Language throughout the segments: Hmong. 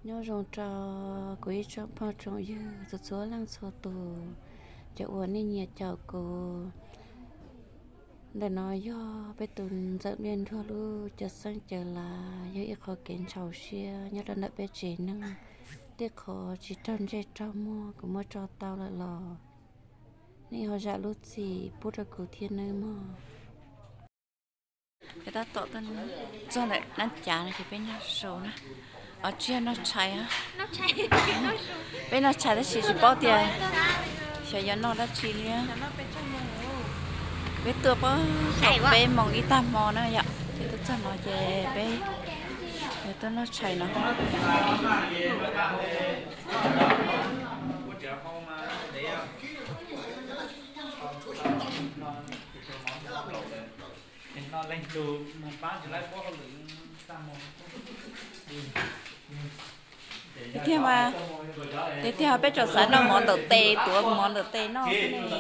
Nyob zoo rau kuv ib tsoom phooj tsoom ywg txhua txhua leej txhua tus, cov uas nej nyiam caum kuv. Ntawm no yog peb tus ntxawm Npliaj Nruag lub cawv xeeb cawv lav, yog ib qho kev ntxhov siab nyob rau ntawm peb tsev neeg. Tej qhov tsis raug ntsej raug muag kuv muab tso tau lawm los nej ho zam lub txim pub rau kuv thiab nawb mog. Peb tab tom tuaj txog ntawm Nab Cav no ces peb noj su na. Os, tsis yog noj tshais, peb noj tshais tab sis tsis paub tias xyov yuav noj dab tsi li. Peb tuaj pab thaum peb moos ib tag hmo na yom, ces tuaj txog no ces peb yuav tuaj noj tshais no. Tiag tiag mas, tiag tiag peb tseem xav noj mov ntawm tes, tuav mov ntawm tes noj xwb ne.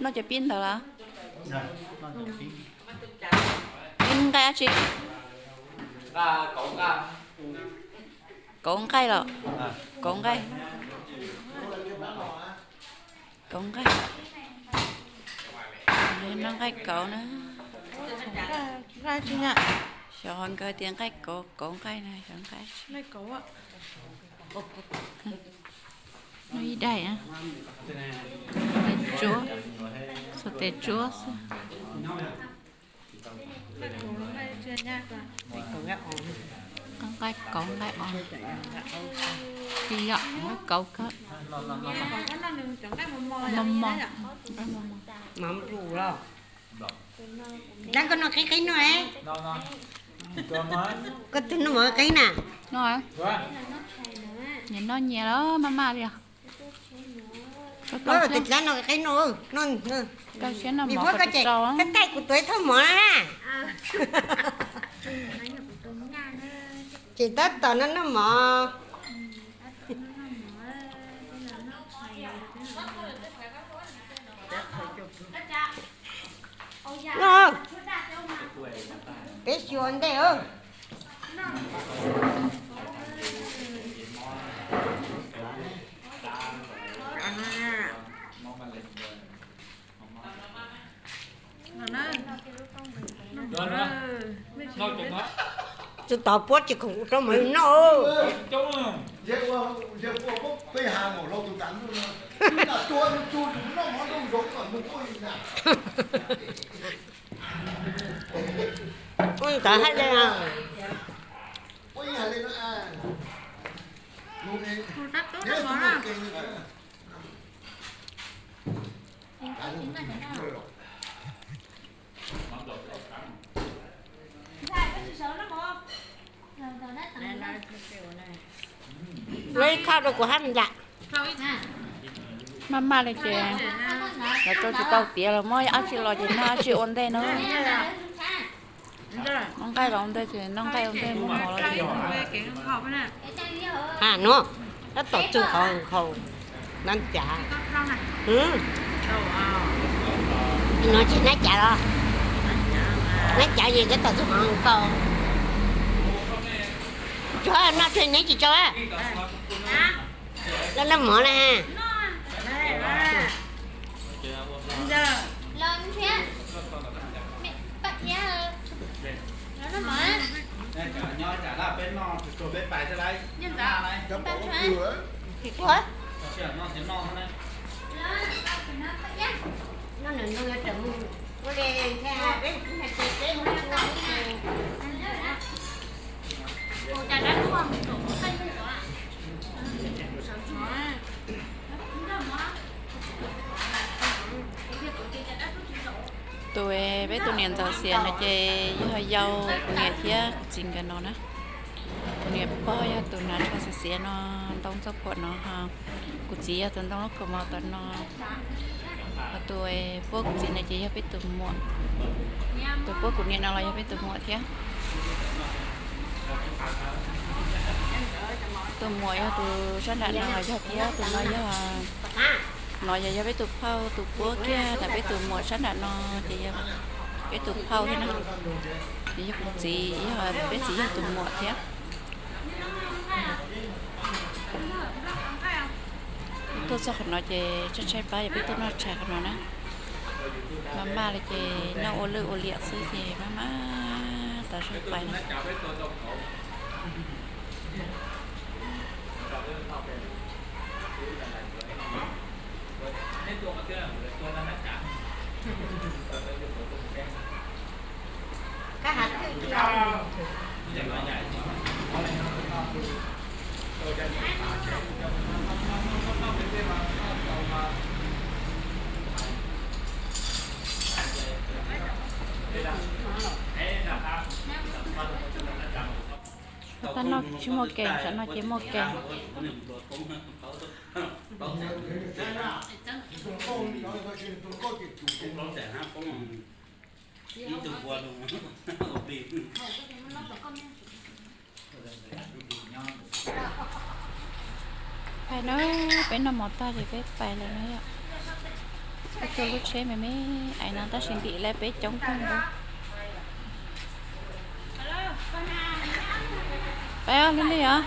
Noj cov pib ntawd los? Pib nqaij dab tsi? Kauv nqaij los? Kauv nqaij. Kauv nqaij. Noj nqaij kauv na. Xyov nkawd tias nqaij kauv, kauv nqaij na, xyov nqaij. Noj ib daim, tes tsuab, xuas tes tsuab xwb. Nqaij kauv nqaij os. Tsis yom, nqaij kauv kawg. Mos mos. Dab, koj noj qib qib noj. Koj twb noj mov qib na. Nyias noj nyias los maj maj li os. Tes dab noj qib noj. Rau siab noj mov kom tau. Tab tais kuv tuav ib thooj mov na. Ces tab tom no noj mov. Noj, peb xyuas ua ntej. Tus tod puab tsis khoom rau mov noj. Ntawd hais li. Lawv ib khaj rau kuv hab yam. Maj maj li ces lawv rau tsis tau tiav los muab dab tsi los ces noj dab tsi ua ntej no. Noj nqaij los ua ntej ces noj nqaij ua ntej, muab mov los ces noj. Ha no, tab tom txug qhov nkhaus. Nab Cav. No tsis Nab Cav los? Nab Cav ces tab tom txug qhov nkhaus. Tsis noj tshais neb tsis tso. Lawv noj mov na. Tus peb tus niam ntxawm xiam no ces yog yau kuv niam thiab kuv txiv nkawd no na. Kuv niam pog yog tus hnav tsho xiav xiav no, ntoo txoj phuam no, ho kuv txiv yog tus ntoo lub kaus mom tom no. Ho tus puab kuv txiv no ces yog peb tus muam. Tus puab kuv niam no los yog peb tus muam thiab. Tus muam yog tus sab nram no los yog thiab, tus no yog, no yog, yog peb tus phauj tus puab kiag, ntawm peb tus muam sab nram no ces yog Peb tus phauj thiab na, yog kuv txiv, yog peb txiv yog tus muam thiab. Tuaj txog qhov no ces tshaib tshaib plab, yog peb tuaj noj tshais qhov no na. Maj maj li ces noj ua lwj ua liam xwb ces maj maj tas zog pais na. Tab no tsis muaj ke, tam no ces muaj ke. Pais na, peb noj mov tag ces peb pais lawm na yom. Peb tuaj lub tsheb me me ais no tab sis ntim lawm peb coob kawg nkaus. Peb ob lub li os.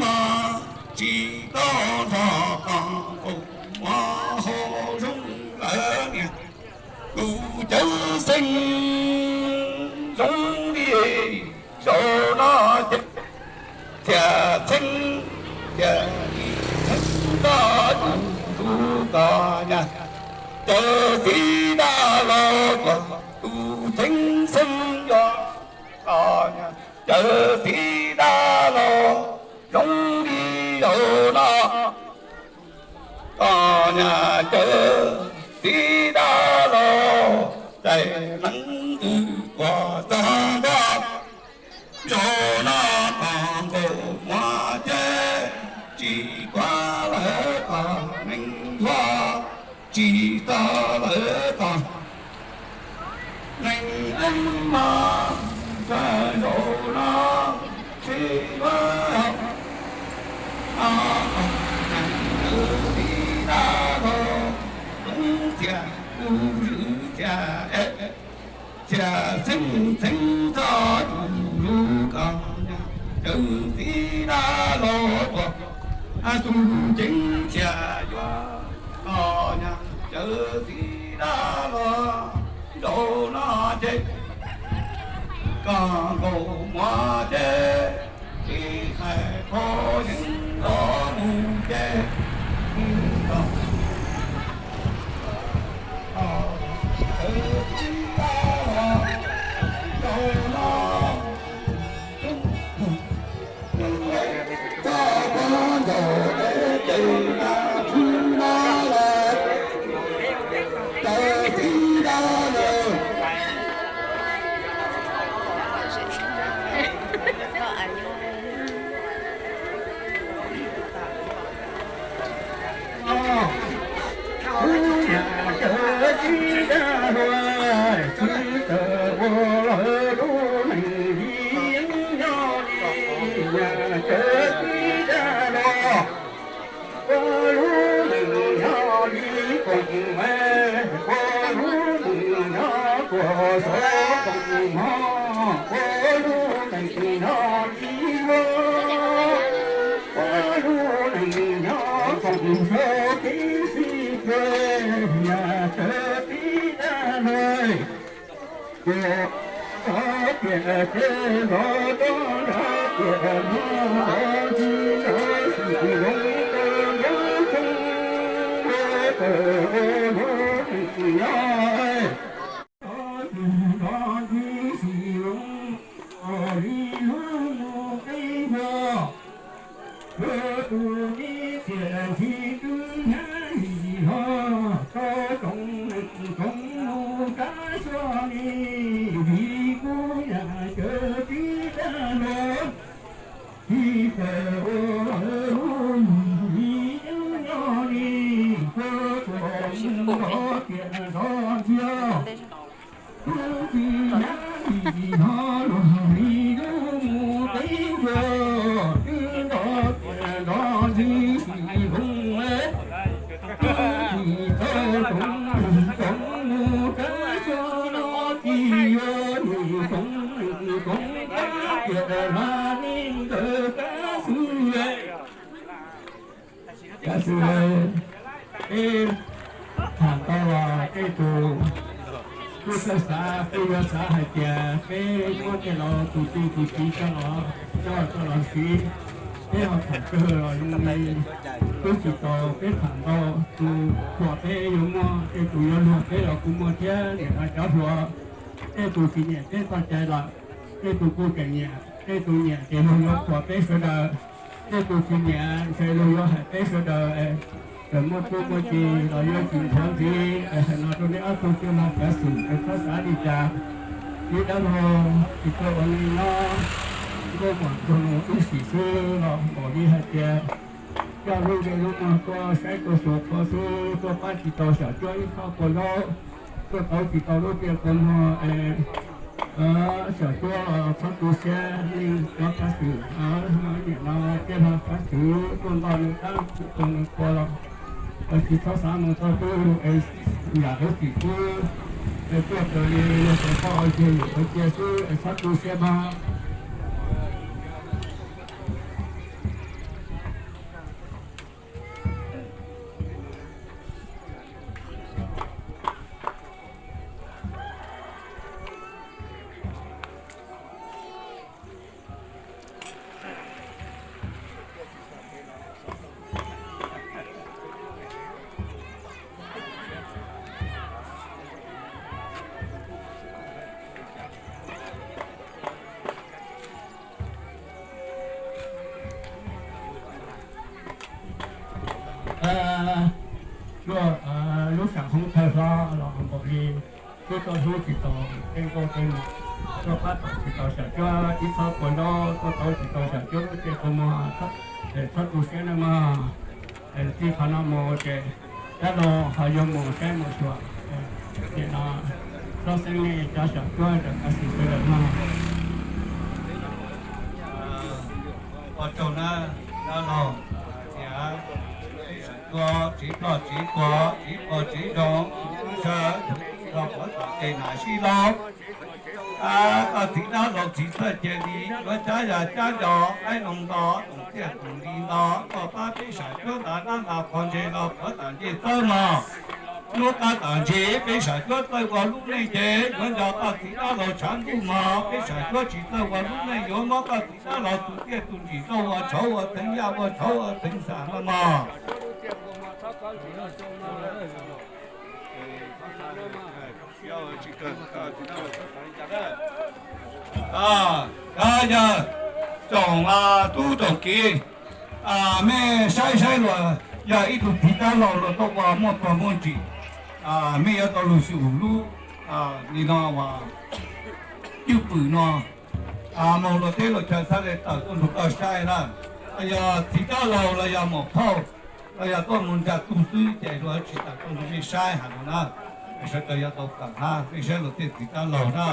mas tsis tau nrog koj nkaus muaj hauj zoo lawm niam. Tus cawv xeeb zoo li zaum no ces thiaj txheeb thiaj li txheeb tau tus hlub koj nyab. Cawv txiv dab laug koj tus txheeb xeeb yuav koj nyab. Cawv txiv dab laug zoo li zaum no koj nyab. Cawv txiv dab laug, txais leej twg tuaj txog ntua, zaum no koj nkaus muaj ces tsis kuav lawm koj neeg yuav, tsis txog lawm koj neeg eeb mas, zaum no tsis yuav no. Cawv txiv dab laug, zoo txias kuv zwm txias, txias txheeb txheeb txog tus hlub koj nyab. Cawv txiv dab laug tuaj, tus ceev txias yuav koj nyab. Cawv txiv dab laug, zaum no ces koj nkaus muaj ces tsis hais qhov yeeb los mus ces Ua lub neej nyob li koom me, ua lub neej nyob tuaj xov koom mog, ua lub neej nyob li ua, ua lub neej nyob koom xov kev sib plig, yam tawv tib dab laug. Tiam ces los rau nrad tiam no, ntsis los sim zoo rau nrad tseeb, tawm ua lub neej nyob. Ntsis los ntsis sim zoo li lub mus qib ntua. Koj tus me txiaj ntsig twb hnyav li hlo, tau tsoom neej tsoom mus rau xyuas li, vim kuv yam cawv tib dab laug, tsis tawm ua lub mus li yeeb nyob li, koj tus mus los tiam nrov ntxiag. Tus txiv hnyav li hlo, luag li lub mus qib ntua, twb nrov tiam nrov ntxim sim zoo. Tus txiv tau tsoom neej tsoom mus rau xyuas los tsis yuav, nim tsoom neej tsoom rab tiam hla li ntawd rab xwb. Rab xwb, peb tham tau los tej tus kuj txawj xav, peb yuav xav hais tias peb muab tej laus tus tub tus kiv coj los, coj coj los siv. Peb ho tham kawg los zoo li twb tsis tau, peb tham ntau tus hluas peb yuav muaj, tej tus yuav luag peb los kuj muaj thiab, niam no cov hluas, tej tus tsis nyiam peb txoj cai lawm, tej tus kuj tseem nyiam, tej tus nyiam ces luag yuav thuam peb sawv daws, tej tus tsis nyiam ntshe luag yuav hais peb sawv daws. Txawm muaj tub muaj ki los yuav tsis nthuav ntxiv, hais no rau nej ob tug tij laug xov xwm es txhob xav li cas. Ib dab laug tsis tau ua neej nyob, ntuj muaj ntuj ib sim xwb los npaum li hais tias coj lub ntsej lub muag tuaj saib tuaj xyuas qhov xwb, tuaj pab tsis tau xyom cuab ib txhob kua zaub, tuaj tau tsis tau lub tiaj kua mog es xyom cuab los txhob tu siab, nej cov xov xwm, niam no tej laug xov xwm tuaj nto nws tab tus nws kua los tsis txhob xav mus txog twg es yam dab tsi xwb es tuaj raws li luag tej qhov ua ntej yuav ua cia xwb es txhob tu siab mog. Tuaj lub sam hoob thawj hlob los npaum li, twb tuaj hlub tsis tau tej nkauj tej muam, tuaj pab tau tsis tau sam cuab ib txhob kua zaub, tuaj tau tsis tau sam cuab lub tej kua muag, txhob tu siab nawb mog. Txij qhov no mus ces dab laug ho yuav mus saib mus xyuas, nim no txhob xeeb nej cov sam cuab ntawm kav xwm sawv daws mog. Ua tsaug na, dab laug, hais tias peb sam cuab tsev ploj tsev tuag, tsev quas tsev zoo, sawv daws puav tom tej nam sib laub. Koj txiv dab laug txiv txawj cia li yuav cab yas cab yos, qaib loo nto, toom txiaj toom li nto, koj pab peb sam cuab nta dab nta qhov ntse los puav tam ncej txawb mog. Lub qab tam ntseg peb sam cuab txawj ua lub neej ces yuav nco koj txiv dab laug tshav ntuj mog, peb sam cuab tsis txawj ua lub neej yuav muab koj txiv dab laug tus tiaj tus ntsim tau ua tshauv ua theev yaj ua tshauv ua theev xam no mog. Koj yog tsoom tub tsoom kiv, mej saib saib luag yog ib tug txiv dab laug luag tuaj ua muaj tuag muaj nrim, mej yuav tau lug xyum lub li no uas cwj pwm no moog luag teb luag chaw xaav le tawm tuaj nrug koj saib na. Los yog txiv dab laug los yog maum phauj los yog tuaj moog nraag tug xwb ces luag tsis tawm tuaj nrug mej saib has no na. Sawv daws yuav tau kawm hab mej saib luag tej txiv dab laug na.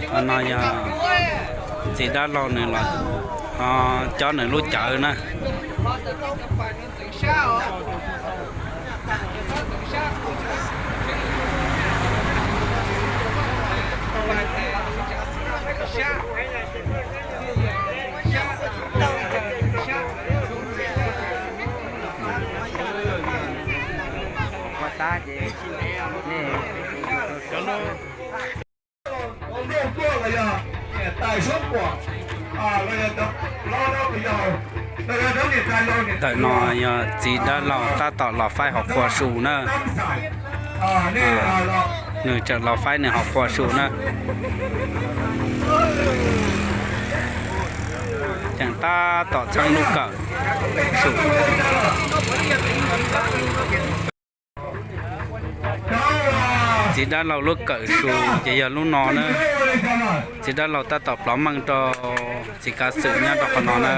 Qhov no yog txiv dab laug nws los cob nws lub cawv na. Ntawm no yog txiv dab laug tab tom los faib hauv qhua su na. Nws tseem los faib nws hauv qhua su na. Tseem tab tom txheeb lub kawm su. Txiv dab laug lub kawm su ces yog lub no na. Txiv dab laug tab tom plov meej rau txiv kav xwm nyob rau qhov no na.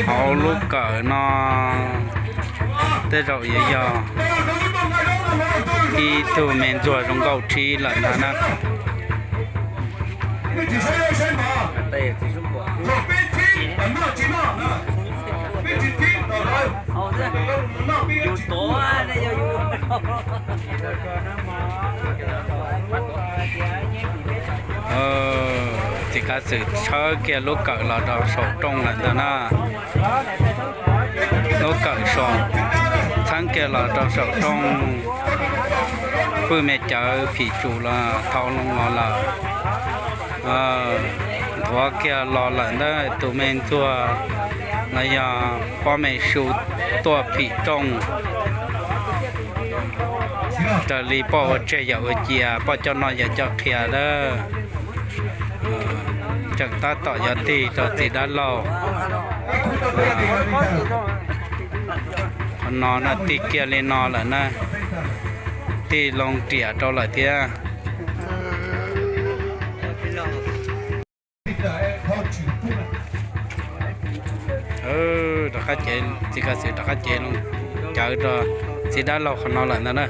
Hauv lub kawm no tej zaum yuav yog ib tug me ntxuag zoo nkauj rhib lawm ntag na. Txiv kav xwm tshawb kiag lub kawm los rau saum rooj lawm ntag na. Lub kawm saum txheeb kiag los rau saum rooj, fwj me cawv phim tsum los thau loo los lawm. Nthuav kiag los lawm ntag, tus me ntxuag los yog pob me su tuaj phim rooj. Raws li poj ua tseg yawm ua cia, poj coj noj yawm coj qhia lawm. Tseem tab tom yuav tig rau txiv dab laug. Qhov no no tig kiag li no lawm na, tig loo riam rau lawm thiab. Rov qab cev, txiv kav xwm rov qab cev loo cawv rau txiv dab laug qhov no lawm ntag na.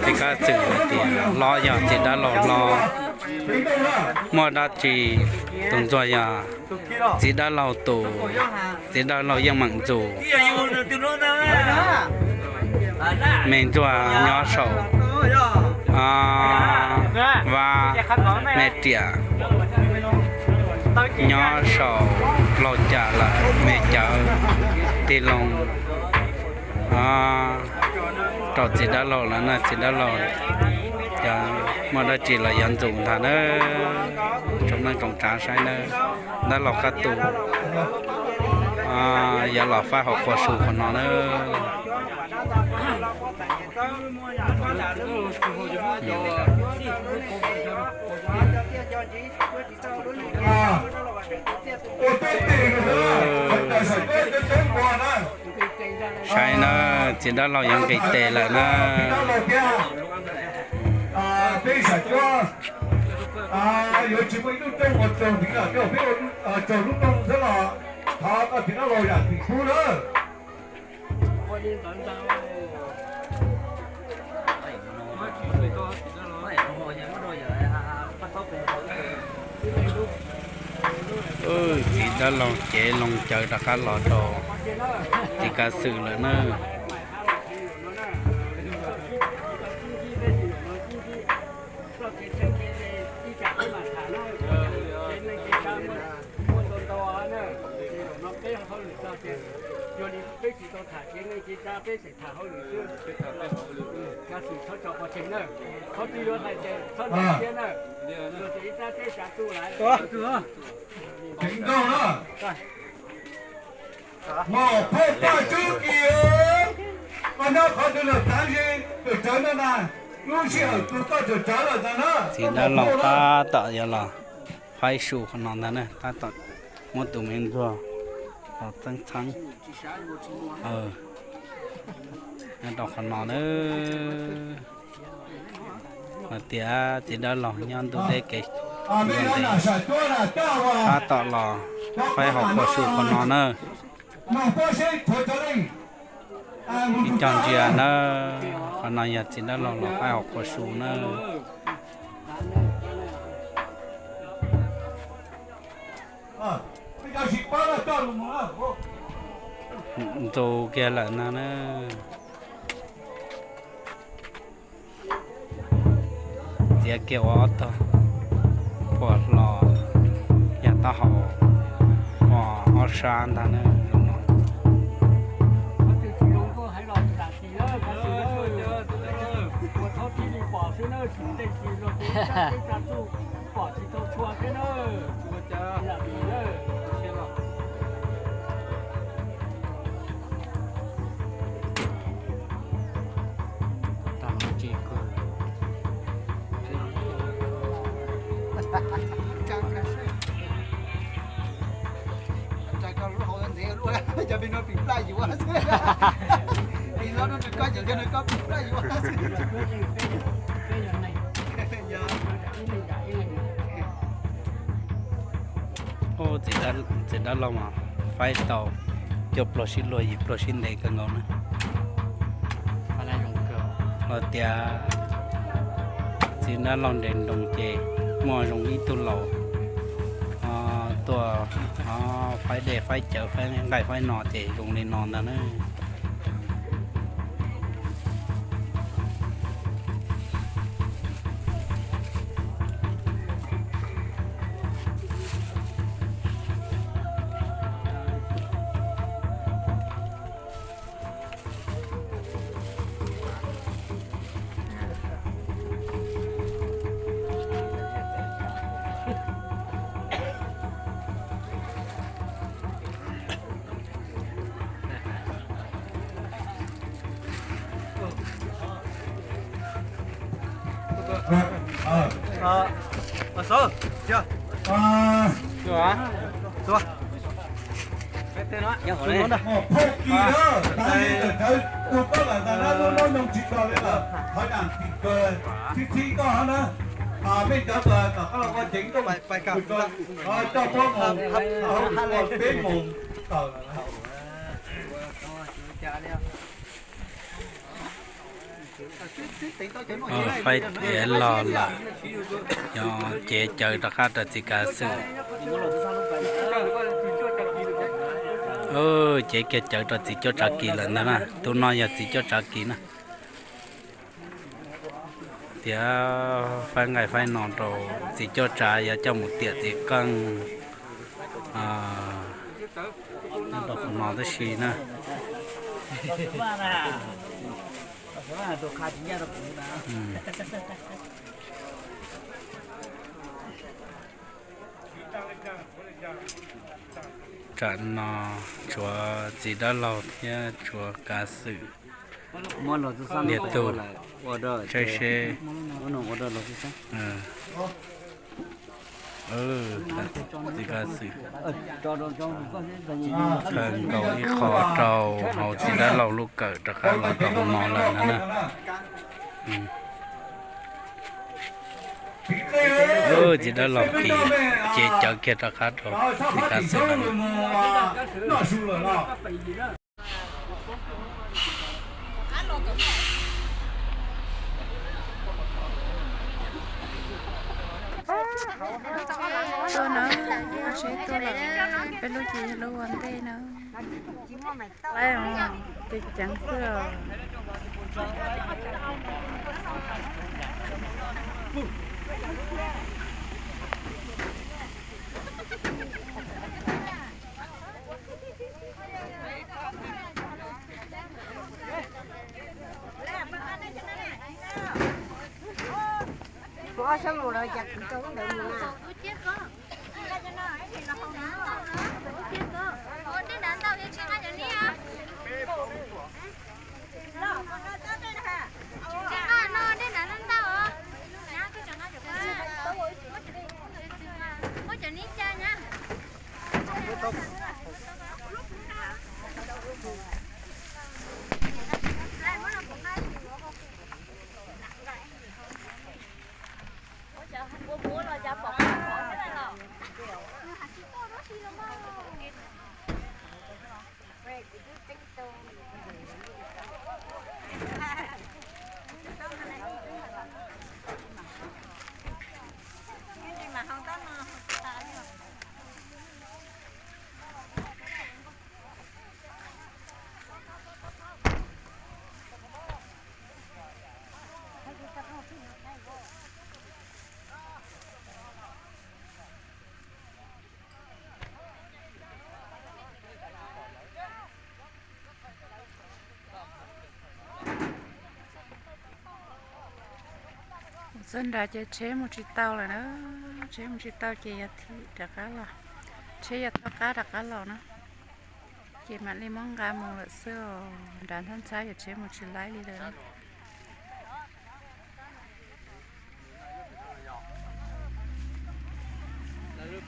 Txiv Kab Xwm hais tias hlob yog txiv dab laug hlob, muaj dab tsi tus ntxuag yog txiv dab laug tus, txiv dab laug yeej meem ntxug. Me ntxuag nyob saum Vaj Me Riam, nyob saum Laug Cam lawm, Me Cawv tig loo rau txiv dab laug lawm na. Txiv dab laug yog muaj dab tsi los yuav ntxuag ntag na. Tsoom neej tsoom tsav saib na, dab laug Kab Tus yuav los faib hauv qhua su qhov no na. Saib na, txiv dab laug yuav nqis tes lawm na. Peb sam cuab yuav tsis muaj ib lub rooj uas raug ntiv lawm, peb ua raug lub rooj xwb los thov koj txiv dab laug zam txim pub na. Txiv dab laug cev loo cawv rov qab los rau txiv Kab Xwm lawm na. Mos phauj Paj Tswb Kis, koj nyob qhov twg lawm, txav ze, tus tsawv no na, lub sij hawm tus koj txawm tsawv lawm ntag na. Txiv dab laug tab tom yuav los faib su qhov no ntag na, tab tom muab tus me ntxuag los txeeb txheeb nyob rau qhov no na. Hais tias txiv dab laug nyob ntuj deb kev ntuj ntev tab tom los faib hauv qhua su qhov no na. Ib co ntsia na, qhov no yog txiv dab laug los faib hauv qhua su na. Ntxuag kiag lawm no na. Txiav kiag ua ob tog, pua hlo, yog taub hau ua ob sab ntag na zoo no. Ub, txiv dab laug mas faib tau cuaj pluag sib luag yim pluag sib ntev kawg nkaus na. Los tias txiv dab laug nres nroos ces muaj zoo ib tug laus tuaj faib dej faib cawv faib nqaij faib no ces zoo li no ntag na. Phauj Kis na, tas li tawm cawv tus koj lawm ntag na, lub hnub nyoog tsis txog li lawm, thov zam txim kawg, txhib txhib koj na, mej cov kom koj los ua ceev nrooj, coj puab mus, peb mus tawm lawm. Faib tiav los lawm, yog cev cawv rov qab rau txiv kav xwm. Cev kiag cawv rau txiv cuab tsav kis lawm ntag na, tus no yog txiv cuab tsav kis na. Tiav faib nqaij faib no rau txiv cuab tsav yuav coj mus tiam txiv qeej rau qhov no tab sis na. Tsam no tshuav txiv dab laug thiab tshuav kav xwm, niam tug, saib seb. Txiv kav xwm khaws nkaus ib qho rau hauv txiv dab laug lub kawm rov qab los rau hauv no lawm no na. Txiv dab laug kis cev cawv kiag rov qab rau txiv kav xwm lawm. Tuaj na, tsheb tuaj lawm, peb lub ces yog lub ua ntej na. Laib os, ces ceev xwb os. Kuv ob sab mus lawv cas kuv tau lub ntawd mus na. Txog nrad ces tsheb mus tsis tau lawm na, tsheb mus tsis tau ces yog thim rov qab los, tsheb yog thoj qab rov qab los na, ces mam li muab nqa mus lawm xwb os. Nrad ntxhab ntxhab ces tsheb mus tsis laib li lawm. Lub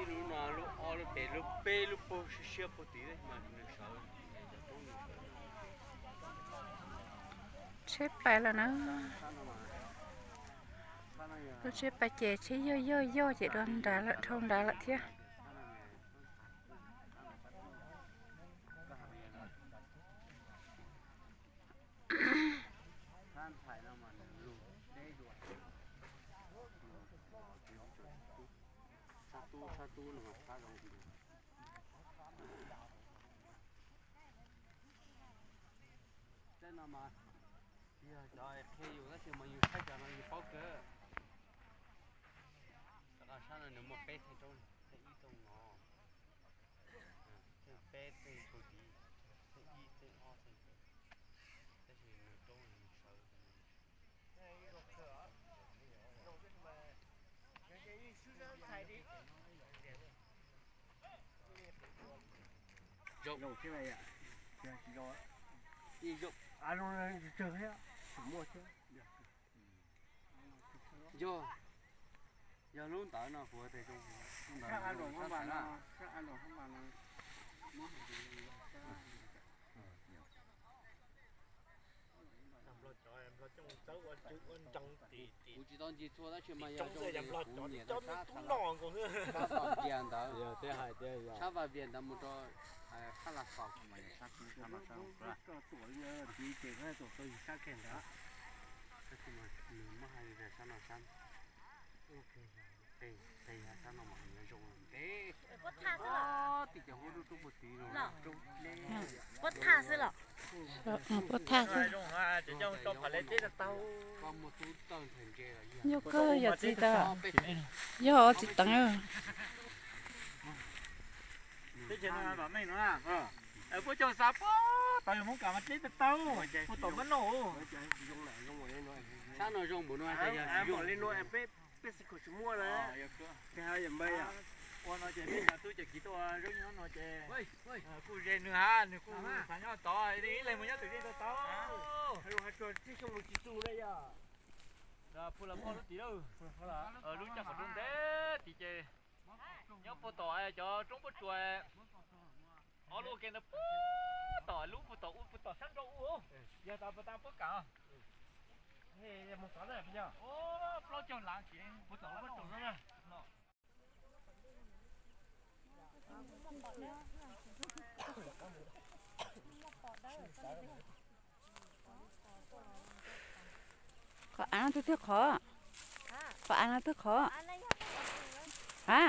ib lub no lub ob lub pem lub peb lub puag siab siab puag tid mas nws sawv. Tsheb pais lawm na. Lub tsheb pais ces tsheb yog yog yog ces dua nrad lawm, dhau nrad lawm thiab. Tej no mas yog cov qhia yus tab sis mas yus saib cov no yus paub kawg. Cov no sab no nws muaj peb theej roob, theej ib thooj no, theej peb theej puag tid, theej ib theej ob theej peb, tab sis nws roob nws sawv. Yog Yog lub ntawd no kuv tias zoo, lub ntawd no, kuv tsis tau ntsis txhua tab sis mas yog zoo kuv nyiam tau sab Vaj Vias ntawd, sab Vaj Vias ntawd mus rau Phab Laj Xaus. Tab sis mas nws muaj hais li tias sab no sab, tej yav sab no mas nws zoo ntev, tim cov huab rub rub puag tid zoo, rub dleb. Puab thaj xwb los? Puab thaj xwb. Yog koj yog txiv tawv, yog txiv teev. Teb chaws no vam meej no, puab coj xa puag tom yog Hmoob Kam mas dleb tau tau, puag tom Mab Noj. Sab no zoo npaum no, peb xwb khuam tsis muaj na. Ua no ces peb cov tub cov kiv tuaj zaub nyob no ces kuj ze nws hab, nws kuj xav nyob tod, ib leeg mus nyob twm zeej tau tau. Phu Las Poj lub tid lawm, lub caj qhov rooj ntev tid ces nyob puag tom cov roob pob tsuas, ob lub ua ke ntawd puag tom lub puag tom ub puag tom sab nraud ub, yog tas puag ta puab kam. Plaub caug lab ces puag tom lub no. Qhov av no twg twg qhov? Qhov av no twg qhov? A,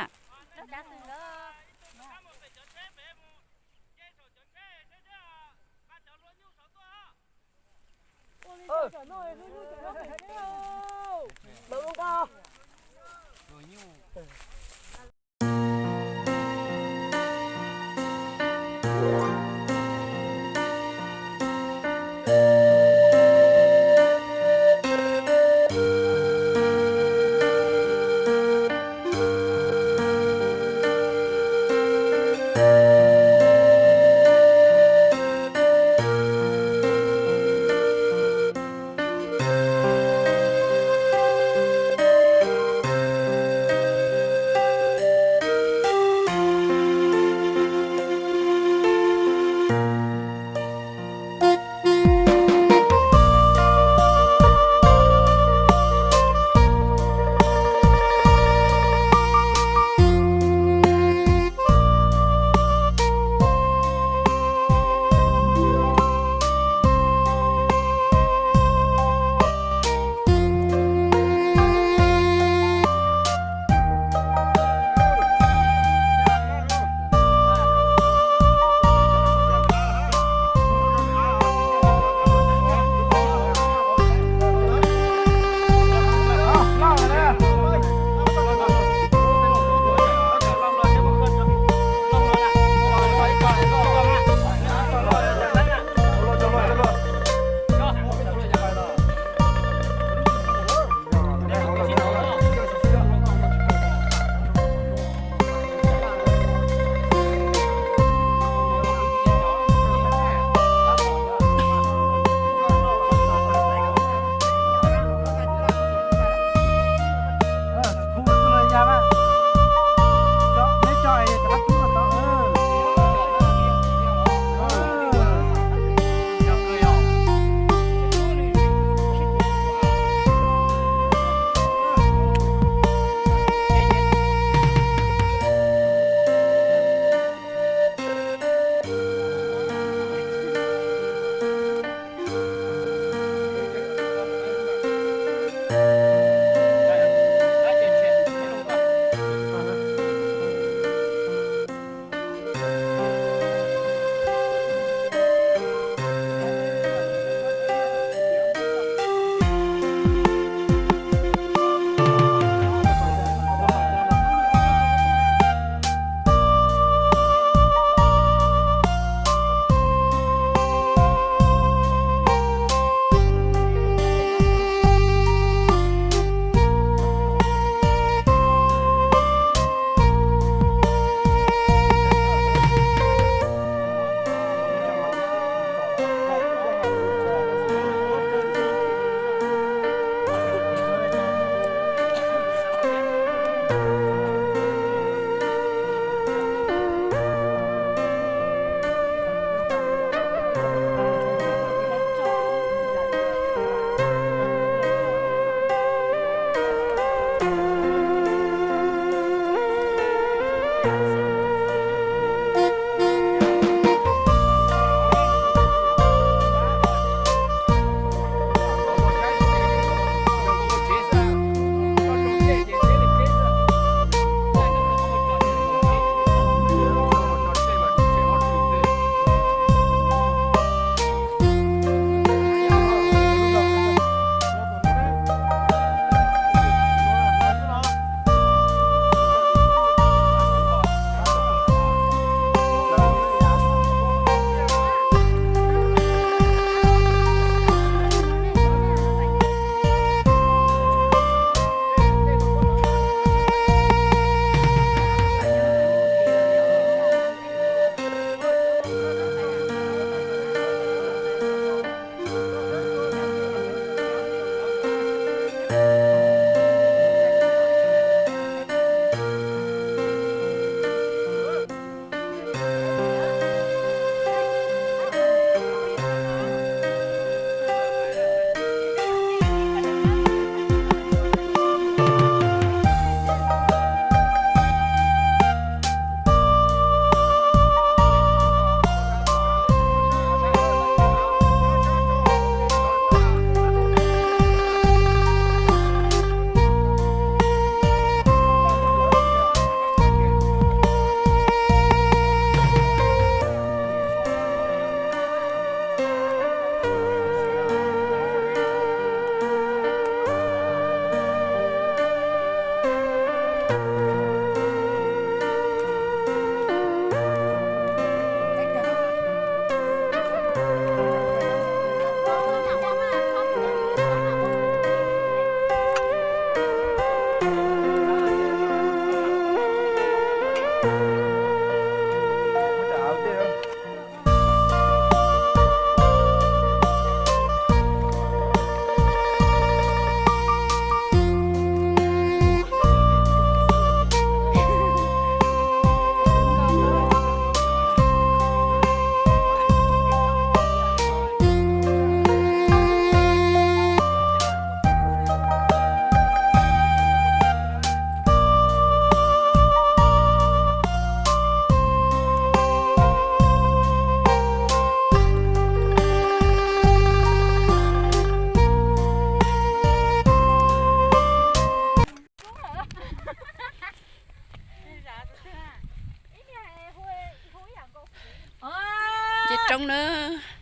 Ces roob na.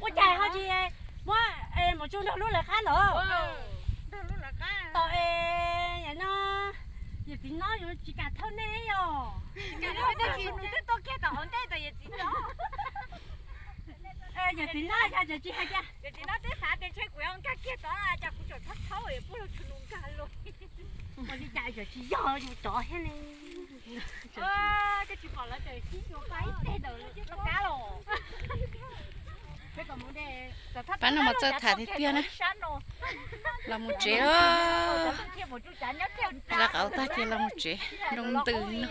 Ua cas ho tsis muab mus tsuj nrog lub lawv qab ntawd. Tom es no yawm txiv no yuav tsis kam thauj nej yom. Twb tuaj kiag tom hauv ntej tom yawm txiv no. Yawm txiv no yog tsis hais tias yawm txiv no twb xav tias ntshe kuv yuav nkag kiag tod cas kuv tseem txhob thaub es puag lug tshua lug nkag lug. Ua li cas yawm tsis yog yus cov thiab ne. Pab no mas txawj tham tiag tiag na. Los mus tsev os. Lawv qauv tag ces los mus tsev, nroo ntws no.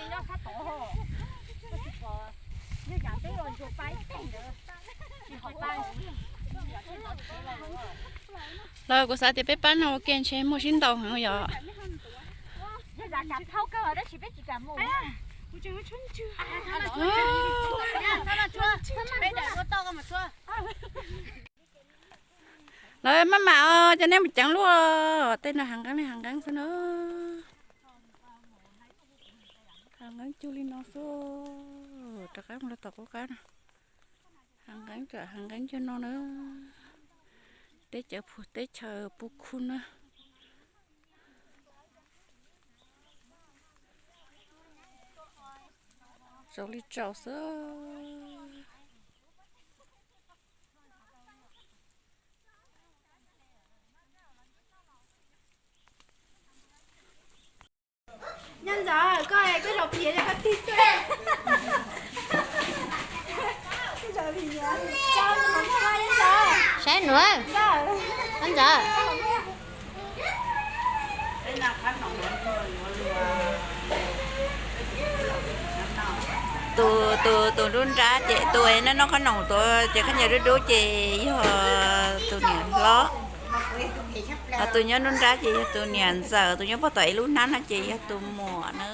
Los kuv xav tias peb pab no ua ke ntshe muaj sib ntaus heev yom. Lawv maj mam os, cov nej mus ceev luaj, tej no hav nqeeb li hav nqeeb xwb na. Hav nqeeb cug li no xwb, rov qab mus rau tom qub qab no. Hav nqeeb, hav nqeeb cug no na. Teb chaws pug teb chaws pug khu na. Tsaus li tsaus xwb. Nyob ntawd koj, koj zaum phiv koj tig tuaj. Saib nuav. Ntawd. Tus, tus, tus nruab nrab ces tus noj noj qhob noom tuaj ces khaub ncaws dub dub ces yog tus niam hlob. Ho tus nyob nruab nrab ces yog tus niam ntxawm, tus nyob puag tom ib lub hnab no ces yog tus muam na.